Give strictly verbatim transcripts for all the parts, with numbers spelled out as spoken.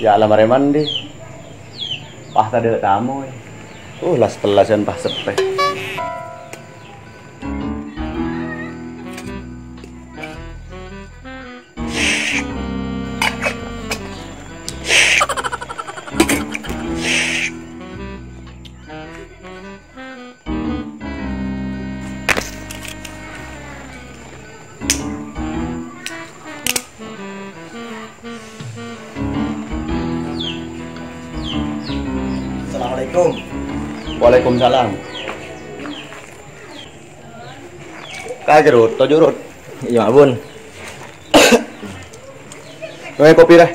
Ya' la marè mandi. Pas tadâ' tamoy. Uh, la satellasan pas seppè. Assalamualaikum. Waalaikumsalam. Ka Jerut, to Jerut. Iyâ, Mak Bun. Ngènè kopi, rè.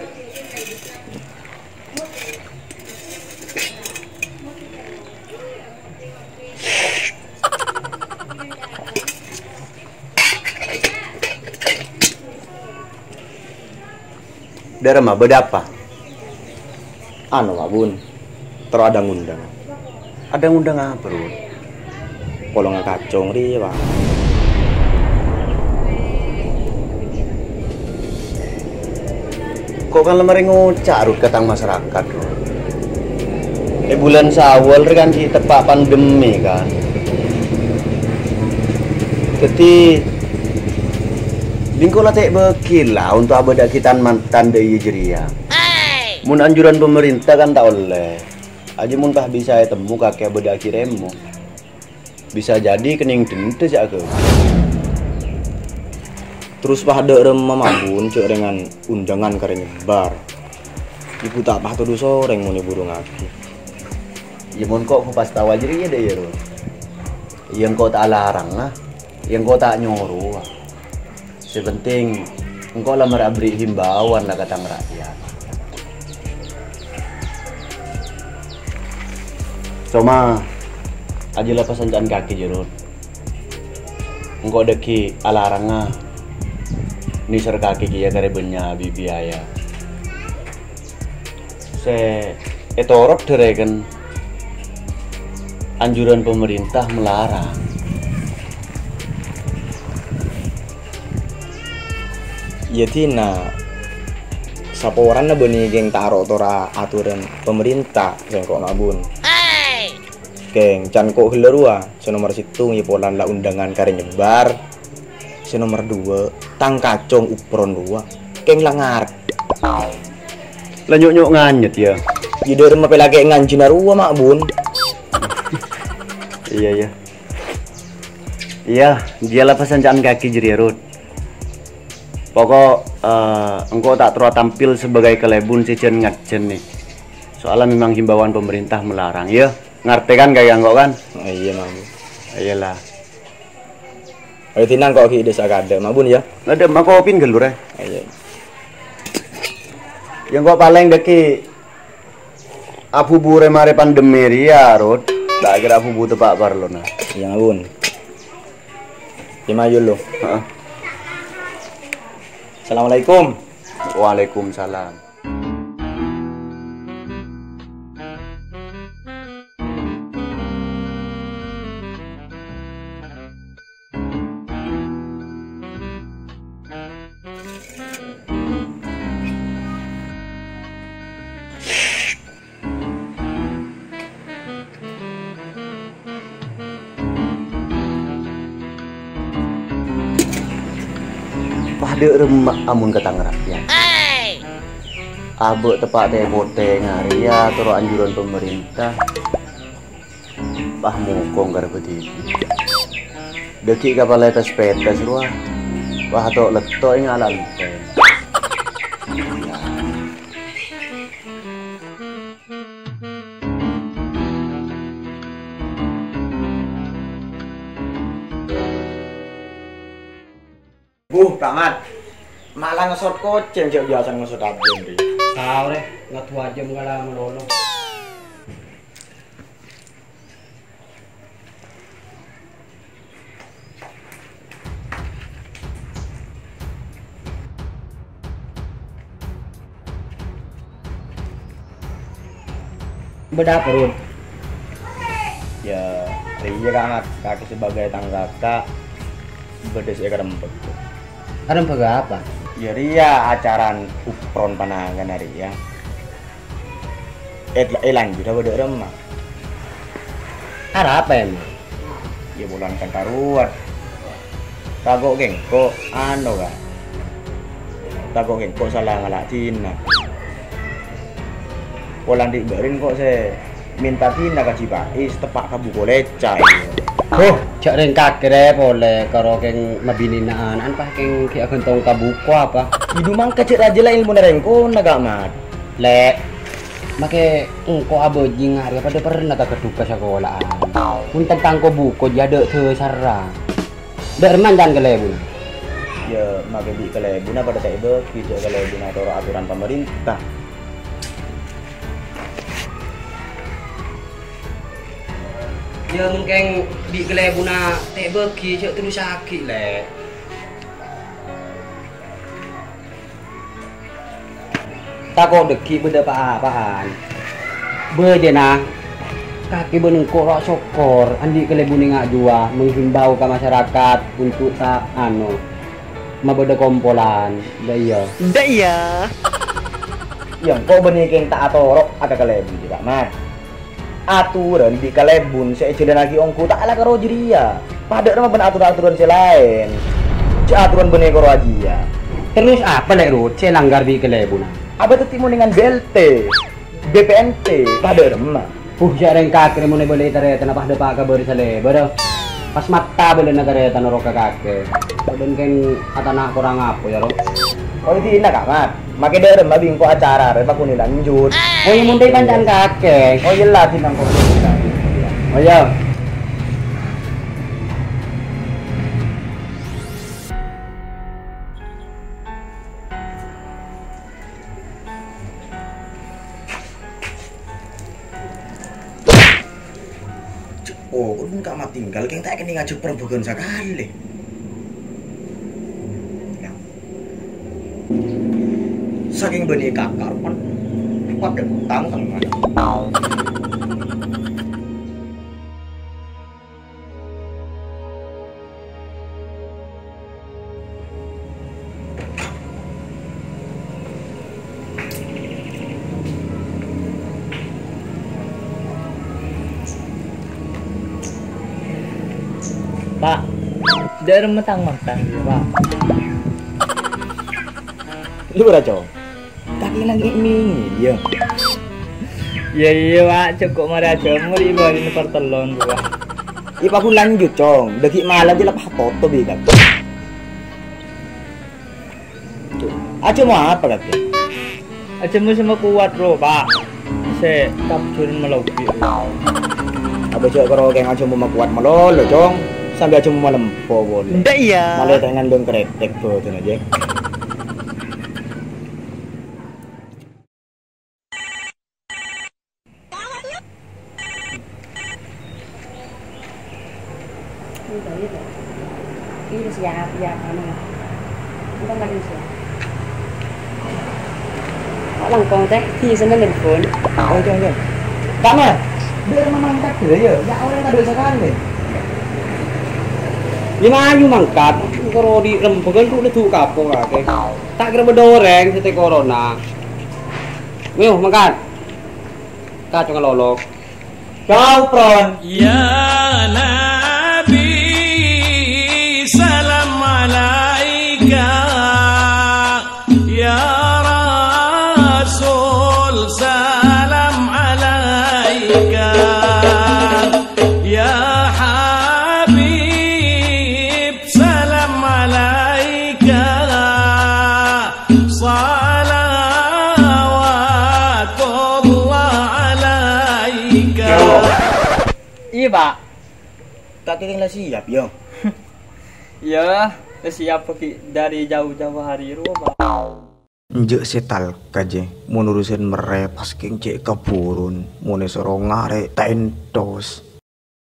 Dâ'remma bâdâ apa? Anu, Mak Bun, terro adhâng-ondhâng. Adhâng-ondhâng apa, Rut? Polongnga kacong rèya, Pak. Ko' kan la marè ngoca', Rut, ka tang masarakat, Rut. È bulân Syawal rè kan ghi' teppa' pandemi, kan. Dhâddhi, dingko la ta' bâgi la onto' abâdâ'âghi tan-mantan dâ' iyâ jârèya. Mon anjuran pamarènta kan ta' ollè. Ajâ mon pas bisa ètemmo kakè abâdâ'âghi rèmo. Bisa jadi kennèng dendha sè aghâbây. Terros pas dâ' remma Mak Bun jhâ' rèngan ondhângan karè nyèbâr. Ibu ta' patodus orèng mon èburungngaghi. Iyâ mon ko' pas tao jârèya dâ' iyâ, Rut. Iyâ engko' ta' alaranga, iyâ engko' ta' nyorowa. Sè penting, engko' la marè aberri' himbauan la ka tang ra'yat. Coma, ajâ la pasanca'an kakè, Jerut. Engko' dâggi' alaranga nèser kakè kèya karè bânnya' bi-, biaya. Sè ètorot dârèken anjuran pamarènta malarang. Iyâ, dina saporana bânnè kèng ta' ro'-tora' aturan pamarènta, sèngko' Mak Bun. Kèng, can ko' ghellâ' rowa, sè nomer sèttong iyâ polana la ondhângan karè nyèbâr. Sè nomer duwâ', tang kacong upron rowa. Kèng la ngarep. La nyo'-nyo' nganyet, yâ. Jâ dâremma pèlakè nganjina rowa, Mak Bun. Iyâ, iyâ. Iyâ, jiyâ la pasanca'an kakè jârèya, Rut. Poko', eh, engko' ta' terro tampil sebagai kalèbun sè jân-ngajân, nè. Soalnya memang himbauan pemerintah melarang, yâ. Ngartè kan kakè engko' kan? Oh, iyâ, Mak Bun. Iyâ la. Ayo, dina engko' ghi' dâ' sakadâ', Mak Bun, yâ? Adâ' ma' kopin ghâllu rè. Iyâ. Yâ, engko' palèng dâggi' abubu rè marè pandemi rèya, Rut. Ta' kèra abubu teppa' parlona. Iyâ, Mak Bun. Yâ, mayu lo. Heeh. Assalamualaikum. Waalaikumsalam. Padâ remma' amon ka tang ra'yat. Abâ' teppa' tè-potènga rèya atoro' anjuran pamarènta. Pas mokong ka rebbhâ dhibi'. Dâggi' kapala ètes-pètes rowa. Pas to'-letto' ènga' lantèng. Buh, Pak Mat. Malah ngesot kocèng, jhâ' biyasa ngesot abdhi. Tao, rè, ngadhu ajâm kala malolo. Bâdâ apa, Rut? Yâ, rèya, Kak Mat, kakè sebagai tang kaka', bâdâ sè èkarembhâk. Karembhâk apa? Yâ, rèya acaran upron pananganna rèya. Eh, la-, eh, lanjut apa dâ' remma? Arapa emang? Ya, polana kan karowa. Tako' kèng engko', anu, Ka'. Tako' kèng engko' sala ngala' Dina. Polana andi' bâri' engko' sè mènta Dina ka Jipais, teppa' ka buko lèca. Huh, jhâ' rèng kakè rè polè karo kèng mabinèna ana'na, pas kèng ghi' aghântong ka buko apa? Ghi' du mangka jhâ' rajâ la èlmona rèng kona, Ka' Mat. Lè', makè engko' abâjing arèya padâ pernah ka ghâdhughâ sakola'an. Mon tentang ko-buko jiyâ dâ' dhâsarra. Dâ' remma can kalèbunna? Ya, makè bi' kalèbunna padâ ta' èbâgi, jhâ' kalèbunna toro' atoran pamarènta. Ya, mon kèng bi' kalèbunna ta' èbâgi, jhâ' terrossaghi, Lè'. Tako' dâggi' bâdâ pa-apa'an. Bâjâna, kakè bân engko' ro' sokkor andi' kalèbun ènga' jiyâ menghimbau ka masyarakat untuk ta', anu, mabâdâ kompolan. Dâ' iyâ. Dâ' iyâ. Iyâ, engko' bânnè kèng ta' atoro' ka kalèbun jiyâ, Ka' Mat. Atoran bi' kalèbun sè èjhâlannaghi ongghu ta' la karo jârèya. Padâ remma bân atoran-atoran sè laèn. Jhâ' atoran bânnè karo ajiyâ. Terros apa, Lè', Rut, sè èlanggar bi' kalèbunna? Abâ' dhâddhi monèngan B L T, B P N T, padâ remma. Huh, jhâ' rèng kakè rè mon èbâlâi tarètanna pas dâpa' ka bâri' salèbârâ. Pas matta bâlâna tarètan ro ka kakè. Padâna kèng atana korang apa, yâ, Ro? Oh, dina, Ka' Mat. Makè dâ' remma bi' engko' acara rè, paghun lanjut. Oh, iyâ, mon dâ' panca'an kakè. Oh, iyâ, la, dina engko'. Oh, iyâ. Oh, kodhu Ka' Mat tinggal, kèng ta' kennèng ajhâk parembhâghân sakalè. Sakèng bânnè kaka' ropan, padâ tang-tangan. Pa', dâ' remma tang mangkat, Pa'. Lu ra, Cong. Kakè nangèng mèngèl, yâ. Iyâ, iyâ, Pak. Cokop marè ajhâmur, iyâ, bâlina partellon, rowa. Iyâ, Pak, ghun lanjut, Cong. Dâgghi' malem jâ la pas totop, yâ, Kak. Ajhâmor apa, Kak? Ajhâmor sè makowat, ro, Pak. Sè kabjur malobi, ro. Abâ' jhâ' karo kèng ajhâmor makowat malolo, Cong. Sambi ajhâmor malempo polè. Ndak, iyâ. Malè ta' ngandung kretek, bhâdhânna, Jek. Ini siap, ya, kamu. Bukan lagi siap. Kok langkong teh? Di sana nelpon. Oh, iya, iya. Kak Mar, biar mama angkat dulu ya. Ya, orang tak dulu sekali. Lima ayu mangkat, karo di rempegan tuh ledu kapok akeh. Tak kira bedoreng sete corona. Ayo, mangkat. Kacau ngelolok. Ciao, Pron. Ya Nabi, salam alaika. Ya Rasul, salam alaika. Ya Habib, salam alaika. Salawatullah alaika. Iya, Pak. Kakè la siap, yo? Iya, la siap, Pak, dari jauh-jauh hari, ro, Pak. Enjâ' sè talka, jè. Mon urusan merrè, pas kèng cè' kaburun. Mon èsoro ngarè', ta' entos.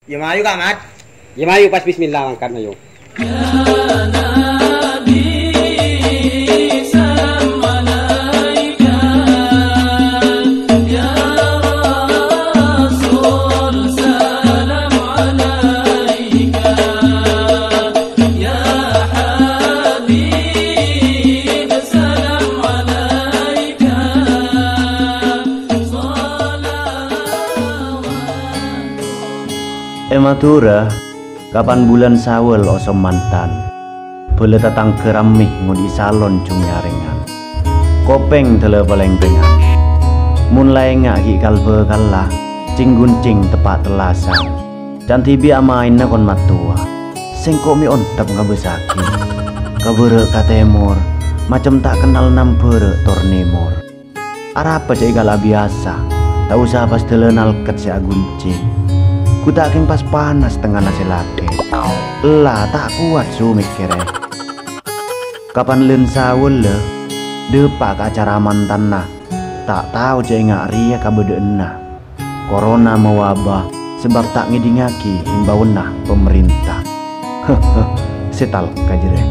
Ya mayu, Ka' Mat. Ya mayu, pas bismillah, mangkat, mayu. Dura, kapan bulân Sawal osom mantan. Bâlâ tatangghâ rammè ngodhi'i salon jhung nyarengan. Kopèng dâlâ palèngpèngan. Mon la enga' ghi' kal-bâkalla, cèng-goncèng teppa' tellasan. Can dhibi' amaènna kon mattowa. Sèngko' mè' ontep ngabâssaghi. Ka bârâ' ka tèmor, macem ta' kennal nambârâ' tor nèmor. Arapa ca'èkala biyasa, ta' osa pas dâlâ nalket sè agoncèng. Ghu ta' kèng pas panas tengngana sè lakè'. Ella ta' kowat su mèkkèrè. Kapan lân Sawal la, dâpa' ka acara mantanna. Ta' tao ca'ènga' rèya kabâdâ'ânna. Corona mawabah sabâb ta' ngèdingngaghi himbauanna pamarènta. Sè talka jârèya.